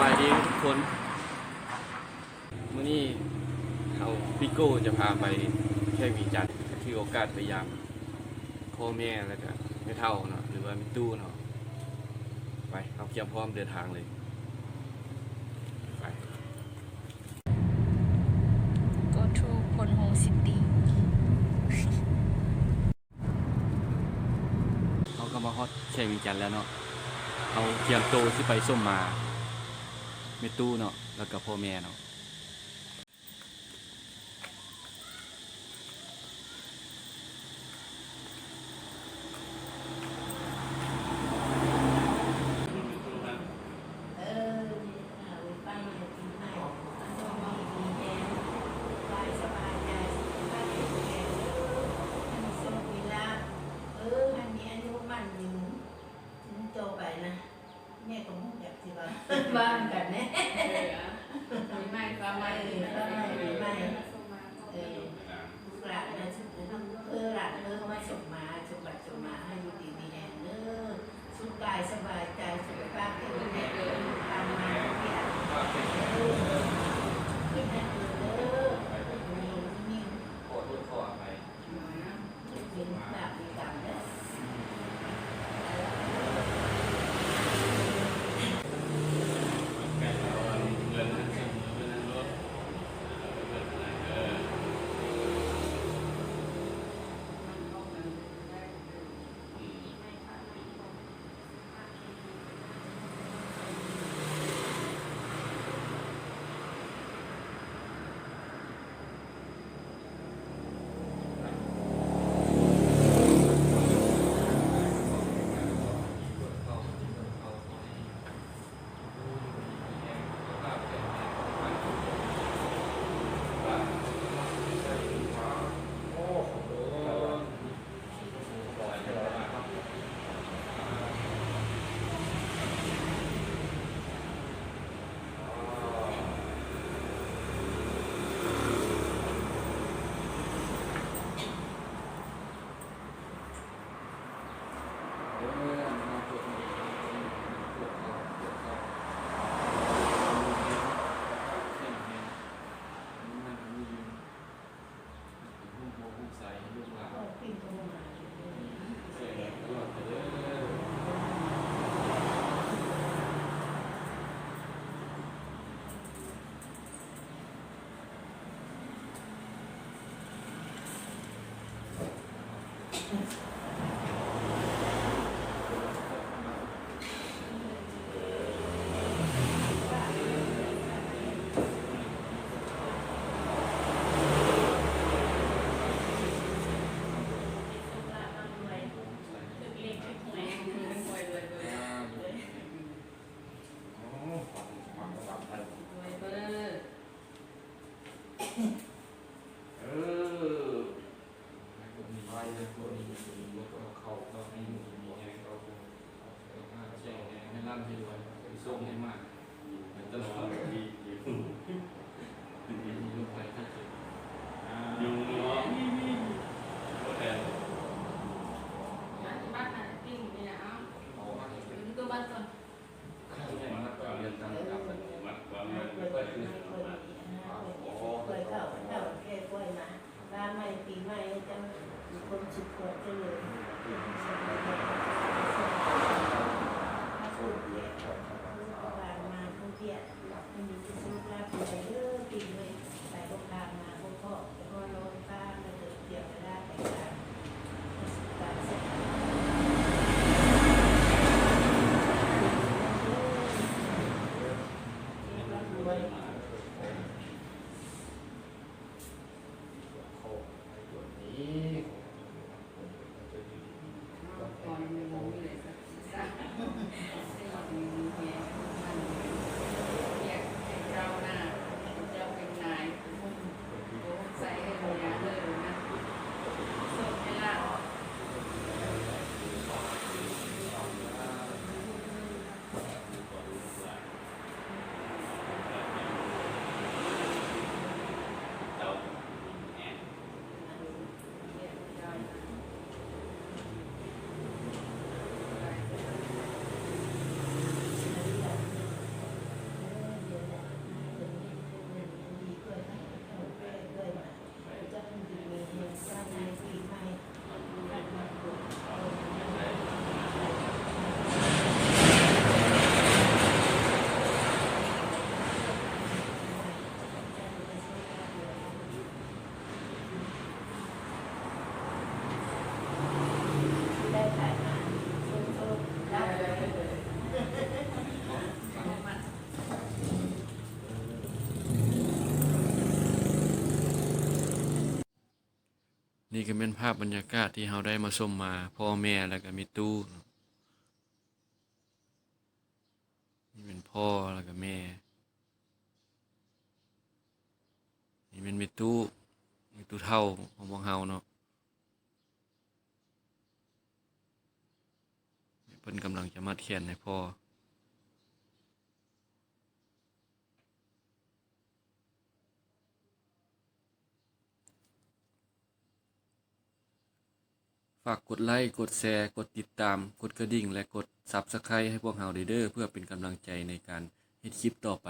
ສະບາຍດີທຸກຄົນ ມື້ນີ້ເຮົາ ປີໂກ້ ຈະພາໄປແຂວງວຽງຈັນ ຖືໂອກາດໄປຢາມພໍ່ແມ່ ແລ້ວກະແມ່ເຖົ້າເນາະ ຫຼືວ່າແມ່ຕູ້ເນາະ. ໄປ ເຮົາກຽມພ້ອມເດີນທາງເລີຍ ໄປ. Go to ໂພນໂຮງຊິຕີ. ເຮົາກໍມາຮອດແຂວງວຽງຈັນແລ້ວເນາະ. ເຮົາກຽມໂຕຊິໄປສົມມາແມ່ຕູ້ເນາະ ແລ້ວກໍພໍ່ແມ່ເນາະ. ເອີ ນີ້ລະ ໄປໃໝ່ປີໃໝ່ ມັນຕ້ອງມີມີແຮງ ໄປສະບາຍໃຈ ສຸຂະພາບແຂງແຮງເດີ ໃຫ້ມີໂຊກມີລາບ ເອີ ໃຫ້ມີອາຍຸໝັ້ນຍືນ ຕໍ່ໄປນະ ແມ່ກໍບໍ່ຮູ້ຈັກຊິວ່າ ວ່ານຳກັນແນ່ ເອີ ປີໃໝ່ ຟ້າໃໝ່ ເອີ ຟ້າໃໝ່ ປີໃໝ່ ເອີ ລູກຫຼານນະ ເອີ ຫຼານເອີ ມາສົມມາ ສົມບັດສົມມາ ໃຫ້ຢູ່ດີມີແຮງເດີ ສຸກກາຍສະບາຍໃຈ ສຸຂະພາບແຂງແຮງ ເດີນທາງມາທຸກຢ່າງ ເດີ ຂຶ້ນໃຫ້ເດີ ເດີ ຢູ່ດີມີແຮງ. ນີ້ກໍແມ່ນພາບບັນຍາກາດທີ່ເຮົາໄດ້ມາຊົມມາ ພໍ່ແມ່ ແລ້ວກໍແມ່ຕູ້ເນາະ. ນີ້ແມ່ນພໍ່ ແລ້ວກໍແມ່ ນີ້ແມ່ນແມ່ຕູ້ ແມ່ຕູ້ເຖົ້າຂອງພວກເຮົາເນາະ. ເພິ່ນກຳລັງຈະມັດແຂນໃຫ້ພໍ່. ຝາກກົດໄລ້ ກົດແຊ ກົດຕິດຕາມ ກົດກະດິ່ງ ແລະ ກົດ Subscribe ໃຫ້ພວກເຮົາເດີ ເພື່ອເປັນກຳລັງໃຈໃນການເຮັດຄລິບຕໍ່ໄປ.